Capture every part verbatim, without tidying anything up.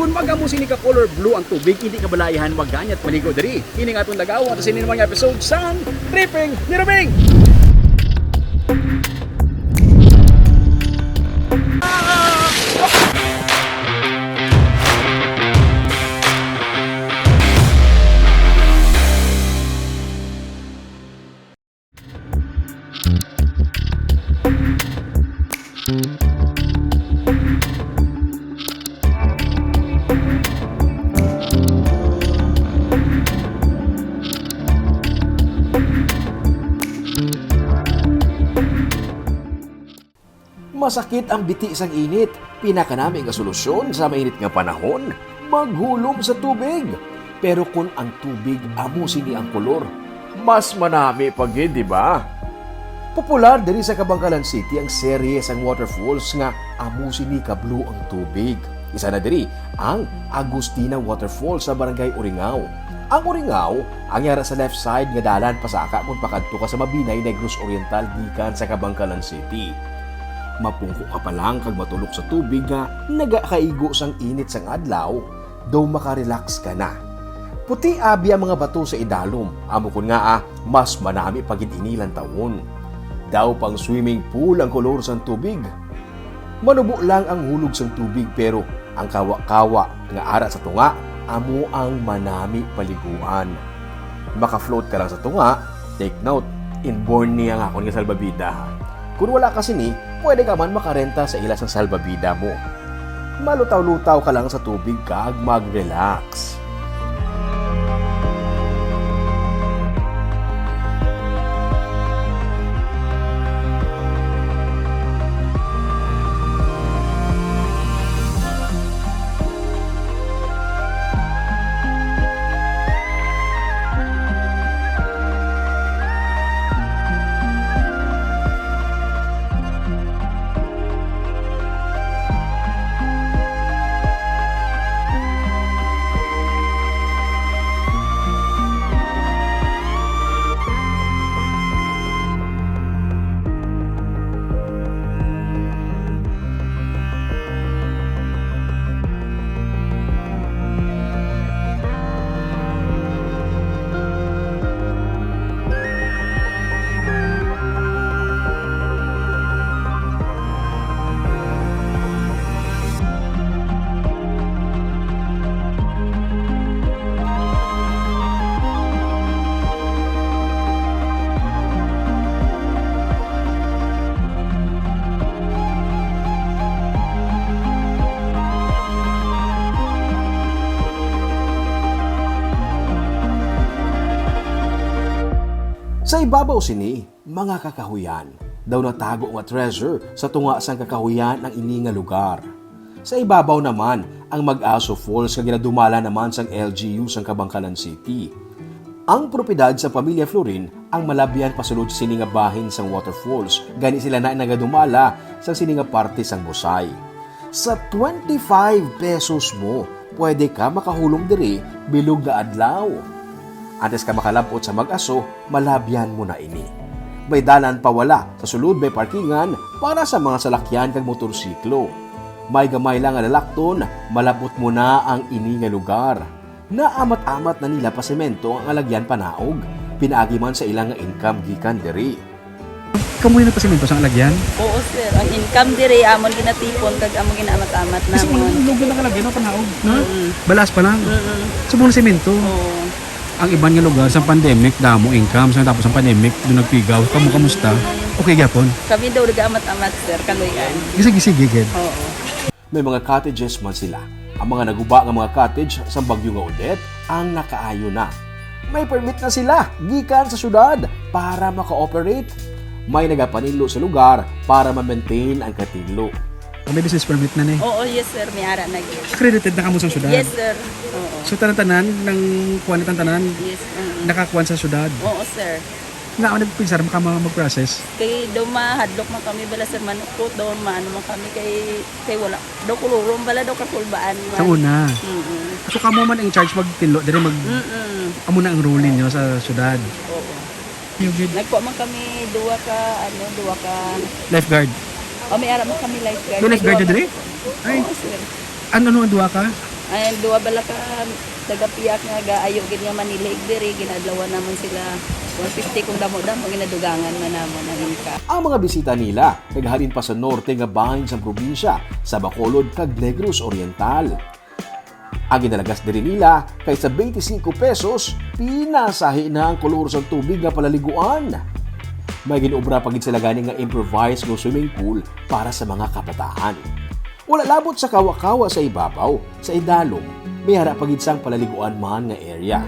Kung mag-amo sini ka color blue ang tubig, hindi ka balayahan maganyat maligo diri. Kini nga atong lagaw, ato sini naman nga episode sang Tripping ni Roming. Masakit ang biti sang init. Pinakanami nga solusyon sa mainit nga panahon, maghulom sa tubig. Pero kon ang tubig amo sini ang kolor, mas manami pa gid, di ba? Popular diri sa Kabankalan City ang serye sang waterfalls nga amo sini ka blue ang tubig. Isa na diri ang Agustina Waterfall sa Barangay Uringao. Ang Uringao ang yara sa left side nga dalan pasaka kon pakadto ka sa Mabinay, Negros Oriental, gikan sa Kabankalan City. Mapungko ka pa lang kag matulok sa tubig nga nagakaigo sang init sang adlaw, daw makarelax ka na. Puti abi ang mga bato sa idalom, amo kon ngaa mas manami pa gid ini lantawon. Daw pang swimming pool ang kolor sang tubig. Manubo lang ang hulog sang tubig, pero ang kawa-kawa nga ara sa tunga amo ang manami paliguan. Maka-float ka lang sa tunga, take note, inborn ni ang akon nga salbabida, ha. Kung wala ka sini, pwede ka man makarenta sa ila sang salbabida mo. Malutaw-lutaw ka lang sa tubig kag mag-relax. Sa ibabaw sini, mga kakahuyan, daw natago nga treasure sa tunga sang kakahuyan ang ini nga lugar. Sa ibabaw naman ang Mag-aso Falls nga ginadumala naman sang L G U sang Kabankalan City. Ang propiedad sa pamilya Florin ang malabyan pasulod sini nga bahin sang waterfalls, gani sila na nagadumala sa sini nga parte sang Busay. Sa twenty-five pesos mo, pwede ka makahulom diri bilog nga adlaw. Antes ka makalab-ot sa Mag-aso, malabyan mo na ini. May dalan pawala, sa sulod may parkingan para sa mga salakyan kag motorsiklo. May gamay lang nga lalakton, malab-ot mo na ang ini nga lugar. Naamat-amat na nila pasemento ang alagyan panaog, pinaagi man sa ila nga income gikan diri. Kamo yung nagpasemento sa alagyan? Oo, sir. Ang income diri, amon ginatipon, kag amon ginaamat-amat. Kasi namon. Unang lugar na kalagyan, no, panaog, no? Mm-mm. Balas pa lang. Mm-mm. Subong na semento. Oo. Ang iban nga lugar, sa pandemic, damo income. Sa tapos ang pandemic, doon nagpigaw. Kamo, kamusta? Okay gyapon? Kami daw, nag-amat-amat, sir. Kaluyan. Sige, sige, gid. Oo. May mga cottages man sila. Ang mga naguba nga mga cottage sa bagyo nga Odette ang nakaayo na. May permit na sila gikan sa syudad para maka-operate. May nagapaninlo sa lugar para ma-maintain ang katinlo. Ah, may business permit na ni? Oo, yes, sir. May ara na gyud. Accredited na kamo sa syudad? Yes, sir. Oo. So, tanan-tanan, nang kuwan na tanan-tanan, yes, mm-mm, nakakuwan sa syudad? Oo, sir. Nga, ano nagpinsar, maka mga mag-process? Kay daw mahadlok man kami bala, sir, manukot, daw maano man kami kay, kay wala. Daw kulurom bala, daw kasulbaan man. Sa una? Mm-mm. So, kamo man in charge magtinlo, diri mag-, mm-mm, amo na ang rule ninyo sa syudad? Oo. Yung gid. Nagkuha man kami duha ka, ano, duha ka lifeguard? O, may ara man kami lifeguard. May lifeguard na diri? Ay. Oo, sir. Ano, ano ang duha ka? Ay, duha bala ka taga-Piak nga gaayo gid nga manilig diri, gin-adlawan namon sila one fifty kung damo-damo, ginadugangan man namon ang income. Ang mga bisita nila naghalin pa sa norte nga bahin sang probinsya, sa Bacolod kag Negros Oriental. Ang ginalagas diri nila kay sa twenty-five pesos, pinasahi na ang kolor sang tubig nga palaliguan. May gin-obra pa gid sila gani nga improvised nga swimming pool para sa mga kabataan. Wala labot sa kawa-kawa sa ibabaw, sa idalom, may ara pa gid sang palaliguan man nga area.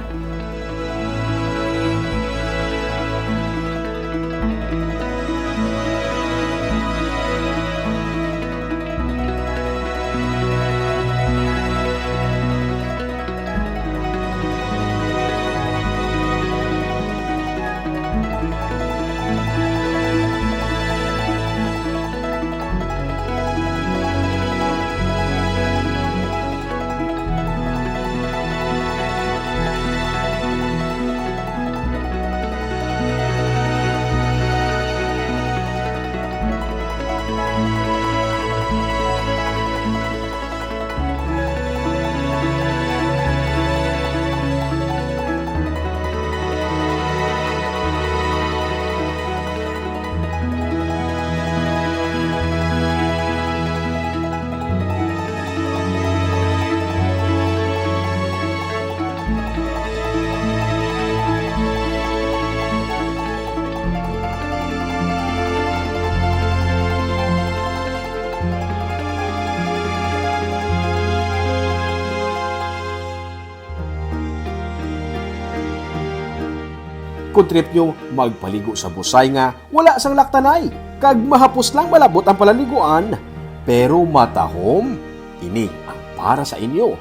Kon trip nyo magpaligo sa Busay nga wala sang laktanay, kag mahapos lang malabot ang palaliguan, pero matahom, ini ang para sa inyo.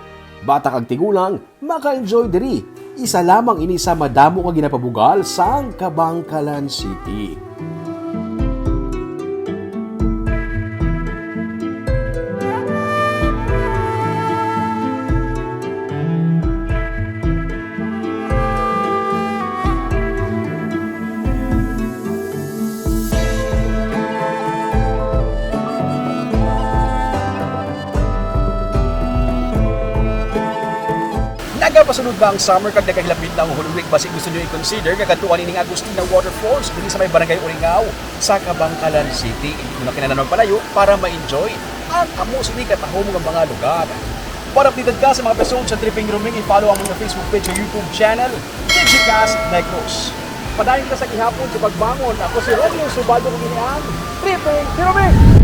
Bata kag tigulang, maka-enjoy diri. Isa lamang ini sa madamo nga ginapabugal sang Kabankalan City. Nagapasunod ba ang summer kag nagahilabit na ang Holy Week? Basi gusto niyo i-consider nga kadtuan ining Agustina Waterfalls diri sa may Barangay Uringao sa Kabankalan City. Hindi mo na kinahanglan magpalayo para ma-enjoy ang amo sini katahom nga mga lugar. Para updated ka sa mga episode sa Tripping Roming, i-follow ang mga Facebook page ug YouTube channel, Digicast Negros. Padayon kita sa gihapon sa pagbangon. Ako si Romeo Subaldo, kag ini ang Tripping Roming.